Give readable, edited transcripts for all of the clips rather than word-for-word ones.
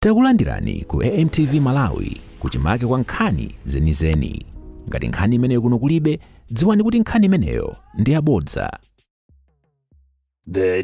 Takulandirani ku AMTV Malawi, kuchimake kwa nkhani zenizeni. Ngati nkhani imeneyo kuno kulibe, dziwani kuti nkhani imeneyo ndi yabodza. The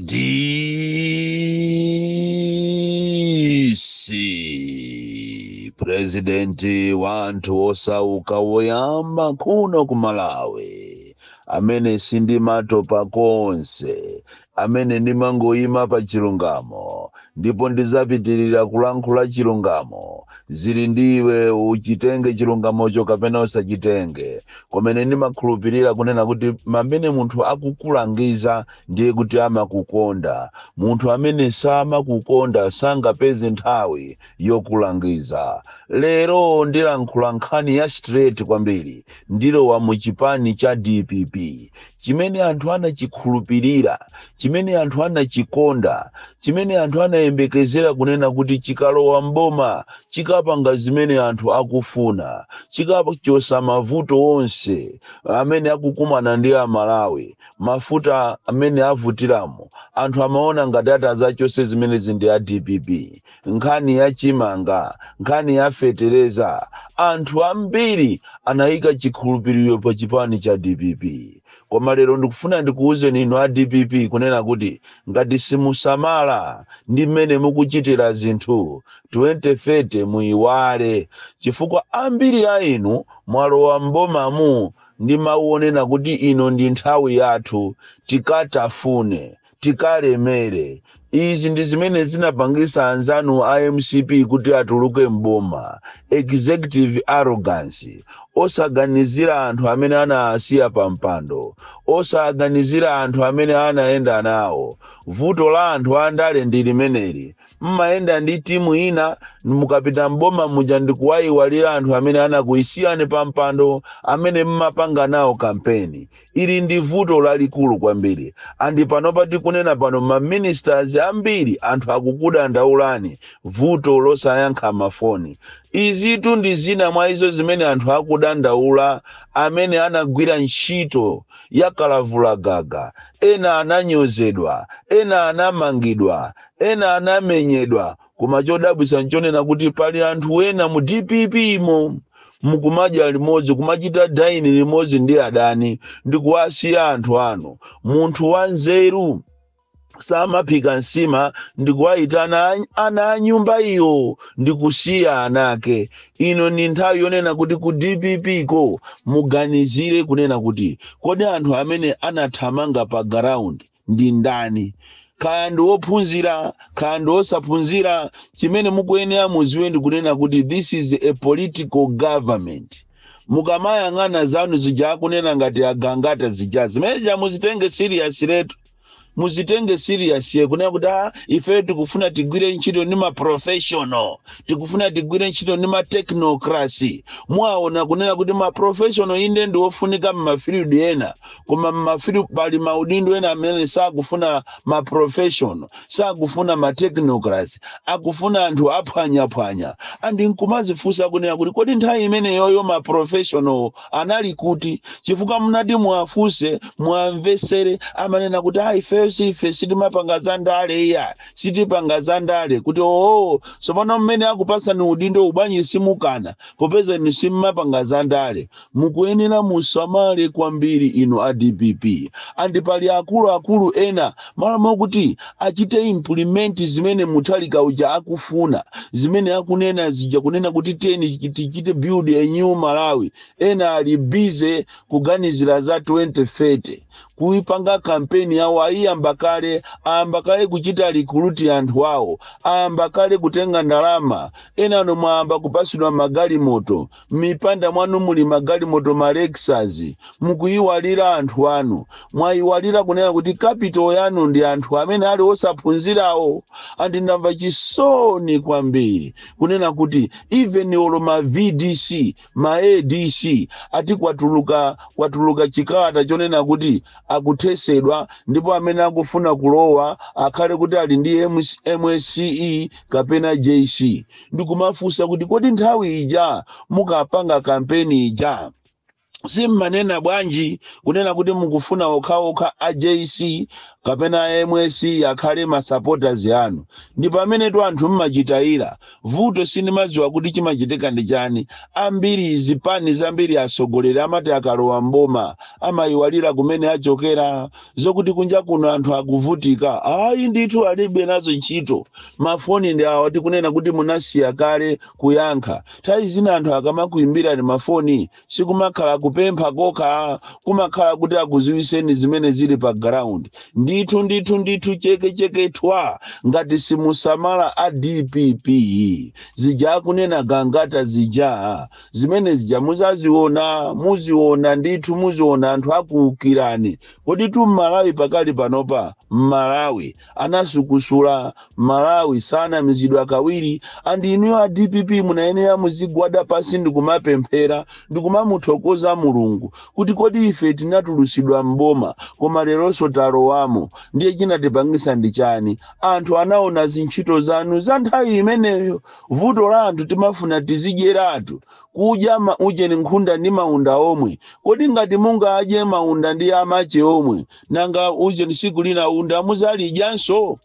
DC, President wa anthu osauka woyamba kuno ku Malawi, amene sindimatopa konse, amene ndimangoyima pa chilungamo ndipo ndizapitirira kulankhula chilungamo. Zili ndiwe uchitenge chilungamocho kapena usachitenge. Komene ndimakhulupirira kunena kuti pamene munthu akukulangiza, ndiye kuti amakukonda. Munthu amene samakukonda sangapeze nthawi yokulangiza. Lero ndilankhula nkhani ya straight kwambiri. Ndilowa mu chipani cha DPP, chimene anthu anachikhulupirira, chimene anthu anachikonda, chimene anthu anayembekezera kunena kuti chikalowa mboma chikapanga zimene anthu akufuna, chikachosa mavuto onse amene akukumana ndi Amalawi, mafuta amene avutiramo. Anthu amaona ngati atazachose zimenezi ndi a DPP. Nkhani ya chimanga, nkhani ya fetereza, anthu ambiri anayika chikhulupiriro pa chipani cha DPP. Koma lero ndikufuna ndikuwuzeni inu a DPP kunena kuti ngati simusamala ndi mmene mukuchitira zinthu, 2030 muyiwale, chifukwa ambiri a inu mwalowa mbomamu ndi mawu onena kuti ino ndi nthawi yathu, tikatafune, tikalemere. Izi ndi zimene zinapangisa anzanu a MCP kuti atuluke mboma: executive arrogance, osaganizira anthu amene anasiya pa mpando, osaganizira anthu amene anayenda nawo. Vuto la anthu andale ndi limeneli: mmayenda ndi timu ina, mukapita mboma muja ndikuwayiwalira anthu amene anakuyisiyani pa mpando, amene mmapanga nawo kampeni. Ili ndi vuto lalikulu kwambiri. And panopa tikunena pano, ma ministers ambiri anthu akukudandaulani vuto losayankha mafoni. Izitu ndi zina mwa izo zimene anthu akudandaula, amene anagwira ntchito yakalavulagaga. Ena ananyozedwa, ena anamangidwa, ena anamenyedwa. Koma chodabwitsa nchonena kuti pali anthu ena mu DPP mo mukumadya limodzi, kumachita dine limodzi ndi adani ndi kuwasiya anthu anu. Munthu wanzeru samaphika nsima ndikuwayitana ana a nyumba iyo ndikusiya anake. Ino ndi nthawi yonena kuti ku DPP ko muganizire kunena kuti kodi anthu amene anathamanga pa ground ndi ndani? Kaya ndi wophunzira, kaya ndi wosaphunzira, chimene mukuyenera muziwe ndi kunena kuti this is a political government. Mukamayang'ana zanu zija akunena ngati agangata zija, zimene zija muzitenge serious letu, muzitenge serious ye kunena kuti ife tikufuna tigwire ntchito ndi ma professional, tikufuna tigwire ntchito ndi ma technocracy. Mwaona kunena kuti ma professional inde ndi ofunika mma field ena, koma mma field pali maudindo ena amene sakufuna ma professional, sakufuna ma technocracy, akufuna anthu aphwanyaphwanya. And nkumazifunsa kunena kuti kodi nthawi imeneyoyo ma professional anali kuti? Chifukwa munati muwafunse, muwamvesere, amanena kuti ifeyo si ife sitimapanga za ndale, iya, sitipanga za ndale. Kuti oo, tsopano mmene akupasani udindo ubwanyi simukana, popeza inu simmapanga za ndale? Mukuyenera musamale kwambiri inu a DPP. And pali akuluakulu ena, malo mokuti achite implement zimene Mutharika uja akufuna, zimene akunena zija, kunena kuti teni tichite build a new Malawi, ena ali busy kuganizira za 2030, kuipanga kampeni yawo. Ayiyamba kale, ayamba kale kuchita recruit anthu awo, ayamba kale kutenga ndalama. Ena no mwayamba kupasidwa magalimoto, m'mipanda mwanu muli magalimoto, ma Lexus. Mukuyiwalira anthu anu. Mwayiwalira kunena kuti capital yanu ndi anthu amene ali osaphunzirawo. And ndamva chisoni kwambiri kunena kuti even olo ma VDC, ma ADC ati kwatuluka chikalata chonena kuti akuthesedwa, ndipo amene akufuna kulowa akhale kuti ali ndi MSCE kapena JC. Ndikumafunsa kuti kodi nthawi ija mukapanga kampeni ija simmanena bwanji kunena kuti mukufuna okhaokha a JC? Kapena MSC akhale ma supporters anu. Ndi pamenetu anthu mmachitayira vuto. Sindimadziwa kuti chimachitika ndi chani. Ambiri, zipani zambiri, atsogoleri amati akalowa mboma amayiwalira kumene achokera. Zokuti kunja kuno anthu akuvutika, ayi ndithu, alibe nazo ntchito. Mafoni ndi awa tikunena kuti munasiya kale kuyankha. Nthawi zina anthu akamakuyimbirani mafoni, sikumakhala kupempha kokha, kumakhala kuti akuziwiseni zimene zili pa ground. Ndithu, ndithu, ndithu, cheke cheke thwa. Ngati simusamala a DPP, zija akunena Gangata zija, zimene zija muzaziona, muziona ndithu, muziona anthu akuukirani. Kodi tu Mmalawi pakali panopa, Mmalawi anasukusula, Malawi sanamizidwa kawiri. And inuyo a DPP munayenera muzigwada pasi ndikumapemphera, ndikumamuthokoza Mulungu kuti kodi ife tinatulusidwa mboma, koma leronso talowamo, ndiye chinatipangisa ndi chani? Anthu anaona zintchito zanu za nthawi imeneyo. Vuto la anthu, timafuna tizidyeratu kudya ujeni nkhunda ndi maunda omwe. Kodi ngati mungadye maunda ndi amache omwe, nanga ujeni siku lina unda muzalidyanso?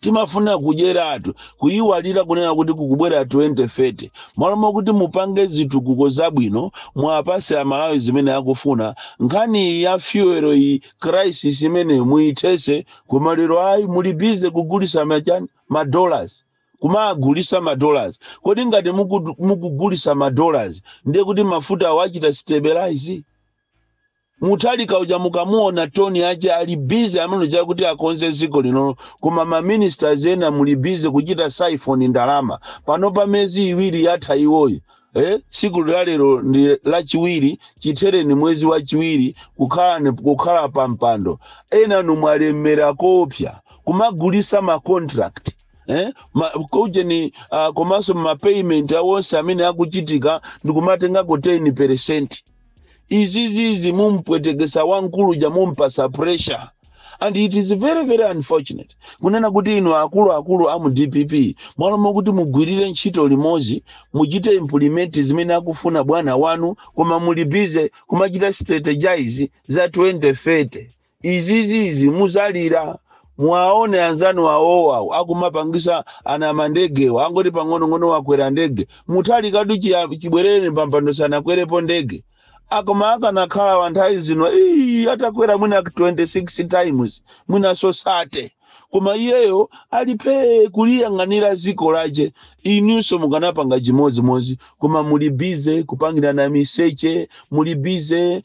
Timafuna kudyeratu, kuyiwalira kunena kuti kukubwera 2030. Malo mokuti mupange zitukuko zabwino, mwapase Amalawi zimene akufuna, nkhani ya fuel iyi, crisis imene muyithese, koma lero ayi, muli busy kugulisa machani, ma dollars, kumagulisa ma dollars. Kodi ngati mukugulisa ma dollars, ndiye kuti mafuta awachita stabilize? Mutharika uja mukamuona toni yace, ali busy amene chakuti akonze dziko lino, koma ma ministers ena muli busy kuchita siphon ndalama. Pano pa miyezi 2 yatha iwoyi, siku la lero ndi lachiwiri, chithereni mwezi wachiwiri kukhala pa mpando, ena numwalemera kopya kumagulisa ma contract, kujeni komanso ma payment awonse amene akuchitika ndikumatengako 10%. Izizizi mumpwetekesa wamkulu ja, mumpasa pressure. And it is very, very unfortunate kunena kuti inu akuluakulu amu DPP, mwalo mokuti mugwirire ntchito limodzi, muchite implement zimene akufuna bwana wanu, koma muli busy kumachita strategize za 2030. Izizizi muzalira. Mwaone anzanu awowawo akumapangisa ana mandegewo, angoti pang'onong'ono wakwera ndege. Mutharikatu chibwerere pampando sanakwerepo ndege, akoma akanakhala wanthawi zino, ii, atakwera mwina 26 times, mwinaso sate. Koma iyeyo alipe kuliyang'anira ziko lace. Inunso mukanapanga chimodzimodzi, koma muli busy kupangirana miseche, muli busy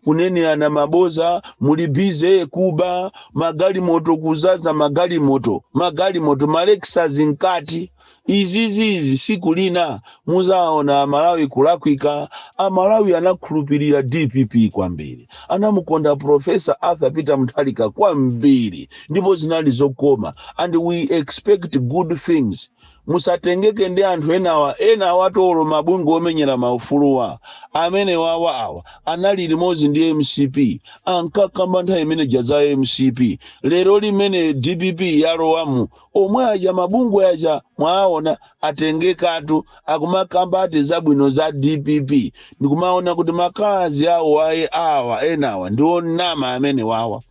kunenerana maboza, muli busy kuba magalimoto, kuzaza magalimoto, magalimoto ma Lexus mkati. Izizizi siku lina muzaona Amalawi kulakwika. Amalawi anakhulupirira DPP kwambiri, anamukonda Professor Arthur Peter Mutharika kwambiri, ndipo zinali zokoma, and we expect good things. Musatengeke ndi anthu enawa, ena awatolo mabungwe omenyera maufuluwa amene wawa. Awa anali limodzi ndi MCP, ankakamba nthawi imene za MCP. Lero limene DPP yalowamu, omwe aja mabungwe aja mwaona atengekatu, akumakamba ati zabwino za DPP. Ndikumaona kuti makazi awo ayi, awa enawa ndionama amene wawa.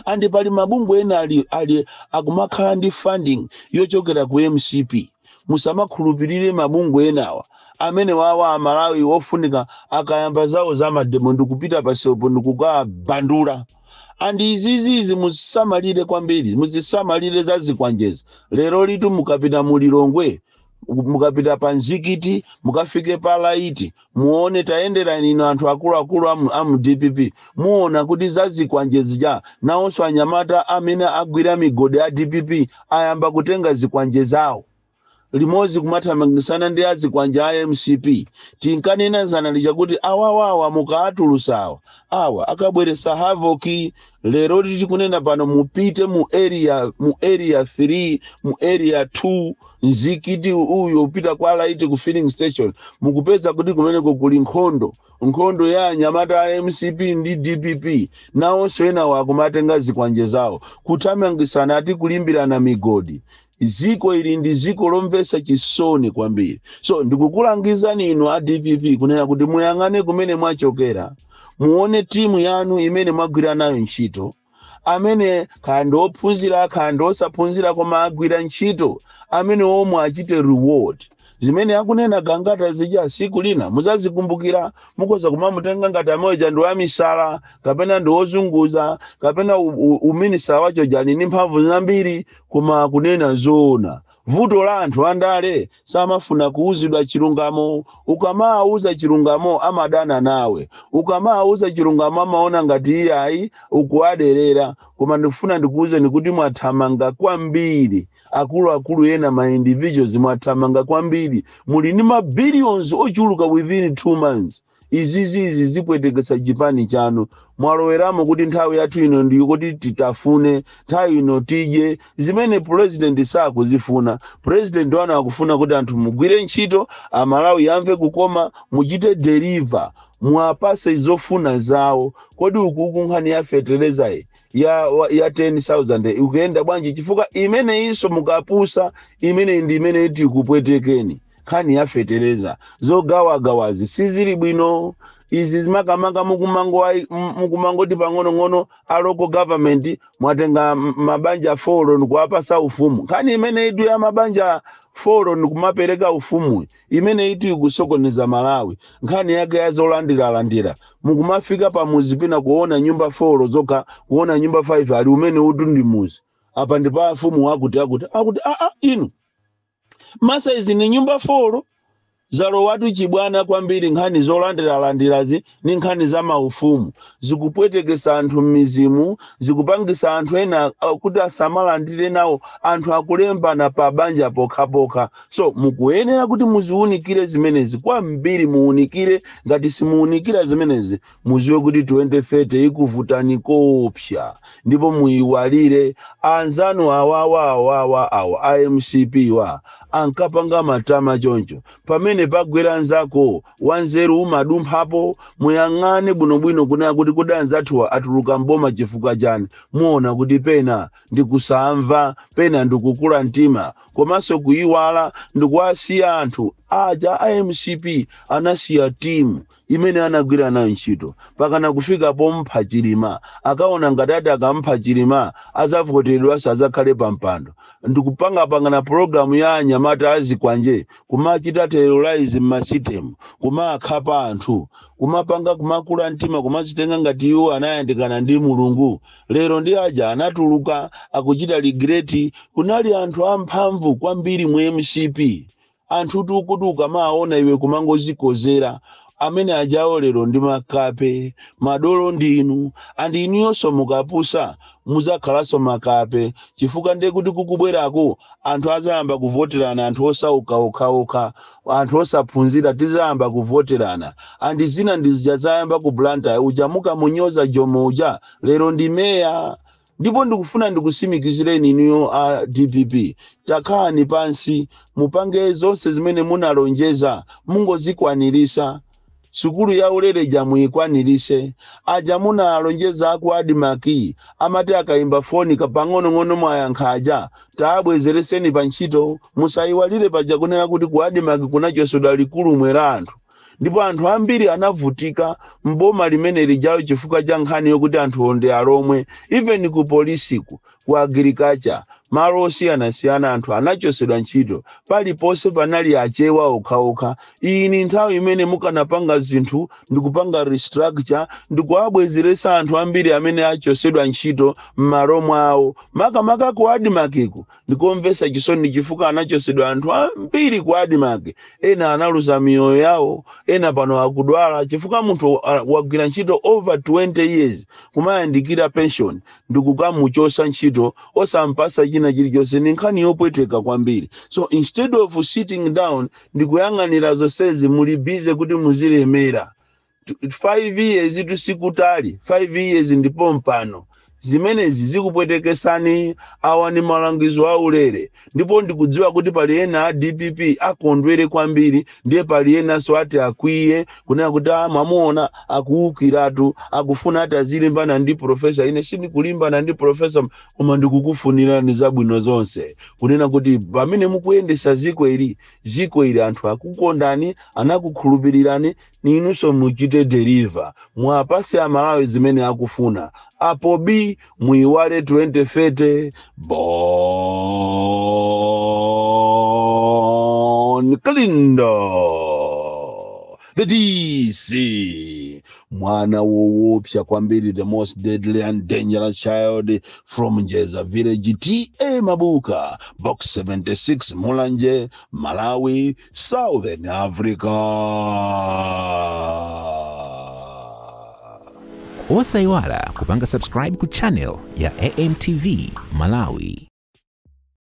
And pali mabungwe ena ali akumakhala ndi funding yochokera ku MCP. Musamakhulupirire mabungwe enawa amene wawa. Amalawi wofunika akayamba zawo za ma demo ndikupita pasepo ndikukabandula. And izizizi muzisamalire kwambiri, muzisamalire za zikwanjezi. Lero litu mukapita mulilongwe, mukapita pa mzikiti, mukafike pa laiti, muone, tayenderani ino anthu akuluakulu amu DPP, muona kuti za zikwanje zija, nawonso anyamata amene agwira migodi a DPP ayamba kutenga zikwanje zawo limodzi kumathamangisana ndi azikwanje a MCP. Tinkanena zana lija kuti awawawa mukaatulusa awa, awa akabweresa havoc. Lero titikunena pano, mupite mu area 3, mu area 2, mzikiti uyu upita kwa laiti ku filling station, mukupeza kuti kumeneko kuli nkhondo, nkhondo ya anyamata a MCP ndi DPP. Nawonso enawo akumatenga zikwanje zawo kuthamangisana, ati kulimbirana migodi. Ziko ili ndi ziko lomvetsa chisoni kwambiri. So ndikukulangizani inu a DPP kunena kuti muyang'ane kumene mwachokera, muone timu yanu imene mwagwira nayo ntchito. Amene kaya ndi ophunzira, kaya ndi osaphunzira, koma agwira ntchito, amene omwe achite reward. Zimene akunena Gangata zija, siku lina muzazikumbukira. Mukhoza kumamutenga ngati amoja ndi wamisala, kapena ndi wozunguza, kapena uminista wacho jali ndi mphamvu zambiri, koma kunena zoona, vuto la anthu andale samafuna kuuzidwa chilungamo. Ukamawauza chilungamo, amadana nawe. Ukamawauza chilungamo, amaona ngati iyayi, ukuwaderera. Koma ndikufuna ndikuwuzeni kuti mwathamanga kwambiri, akuluakulu ena, ma individuals, mwathamanga kwambiri. Muli ndi ma billions ochuluka within 2 months. Izizi izi zipwetekesa chipani chanu. Mwaloweramo kuti nthawi yathu ino ndiyo kuti titafune, nthawi ino tidye, zimene president sakuzifuna. President wanu akufuna kuti anthu mugwire ntchito, Amalawi amve kukoma, muchite deliver, mwapase zofuna zawo. Kodi ukuku nkhani ya fetereza ya 10,000 ikuyenda bwanji? Chifukwa imeneyinso mukapusa, imene ndi imene iti ikupwetekeni. Nkhani ya fetereza, zogawagawazi sizili bwino. Izi zimakamaka mukumangoti pang'onong'ono a local government mwatenga mabanja 4 ndikuwapasa ufumu. Nkhani imene itu ya mabanja 4 ndikumapereka ufumu, imene itu ikusokoneza Malawi. Nkhani yake ya zolandiralandira, mukumafika pamuzi pina kuona nyumba 4 zokha, kuona nyumba 5, ali umene utu ndi muzi, apa ndi pa mfumu wakuti akuti akuti. Aa, inu masa, izi ni nyumba 4 zalowatu chibwana kwambiri. Nkhani zolandiralandirazi ni nkhani za maufumu zikupwetekesa anthu m'mizimu, zikupangisa anthu ena kuti asamalandire nawo. Anthu akulembana pa banja pokhapokha. So mukuyenera kuti muziunikire zimenezi kwambiri, muunikire. Ngati simuunikira zimenezi, muziwe kuti 2030 ikuvutani koopsa, ndipo muyiwalire anzanu awawa awawa awa a MCP wa ankapanga matama choncho. Pamene pagwera anzako wanzeru umadumphapo. Muyang'ane bwinobwino kunena kuti kodi anzathuwa atuluka mboma chifukwa chani? Muona kuti pena ndikusamva, pena ndikukula mtima, komanso kuyiwala ndikuwasiya anthu aja. A MCP anasiya timu imene anagwira nayo ntchito pakana kufika pompha Chilima. Akaona ngati ati akampha Chilima azavoteredwanso, azakhale pa mpando, ndikupangapangana pologalamu ya anyamata azikwanje, kumachita terrorize m'ma system, kumakhapa anthu, kumapanga kumakula mtima, kumazitenga ngati iwo anayandikana ndi Mulungu. Lero ndi aja anatuluka akuchita regret. Kunali anthu amphamvu kwambiri mu MCP, anthu tukuti ukamaona iwe kumangozikozera. Amene ajawo lero ndi makape, madolo ndinu, andi inuyonso mukapusa muzakhalanso makape, chifukwa ndiye kuti kukubwerako anthu azayamba kuvoterana, anthu osauka okhaokha, anthu osaphunzira, tizayamba kuvoterana. Andi zina ndizijazayamba ku Blantyre uja mukamunyoza Jomo uja, lero ndi meya. Ndipo ndikufuna ndikusimikizireni inuyo a DPP, takhalani pansi, mupange zonse zimene munalonjeza, mungozikwanirisa. Sukulu ya ulere ja muyikwanirise. Aja munalonjeza aku ADMARC, amati akayimba foni kapang'onong'ono mwayankha aja, taabwezereseni pa ntchito. Musayiwalire paja kunena kuti ku ADMARC kunachosedwa likulumwe la anthu, ndipo anthu ambiri anavutika mboma limene lijayo chifukwa cha nkhani yokuti anthu ndi alomwe. Even ku polisiku, ku agriculture, malo osiyanasiyana anthu anachosedwa ntchito, paliponse panali Achewa okhaokha. Iyi ni nthawi imene mukanapanga zinthu ndikupanga restructure, ndikuwabwezeresa anthu ambiri amene achosedwa ntchito m'malo mwawo, makamaka ku ADMARCku. Ndikomvesa chisoni chifukwa anachosedwa anthu ambiri ku ADMARC, ena analuza miyoyo yawo, ena pano akudwala, chifukwa munthu wagwira ntchito over 20 years, kumayandikira pension, ndikukamuchosa ntchito osampasa china chilichonse. Ni nkhani yopweteka kwambiri. So instead of sitting down ndikuyang'anira zonsezi, muli busy kuti muzilemera. 5 years tusikutali, 5 years ndipo mpano zimenezi zikupwetekesani. Awa ni malangizo aulere, ndipo ndikudziwa kuti pali ena a DPP akondwere kwambiri, ndiye pali enanso ati akwiye kunena kuti, "Ah, mwamuona akuwukiratu, akufuna ati azilimbana ndi professor." Ine sindikulimbana ndi professor, koma ndikukufunirani zabwino zonse, kunena kuti pamene mukuyendesa ziko ili, ziko ili anthu akukondani, anakukhulupirirani, ninunso muchite deliver, mwapase Amalawi zimene akufuna. Apo bii, muiwale 2030. Bon Kalindo, the DC, mwana woopsa kwambiri, the most deadly and dangerous child from Njeza Village, TA Mabuka, Box 76, Mulanje, Malawi, Southern Africa. Osayiwala kupanga subscribe ku channel ya AMTV Malawi.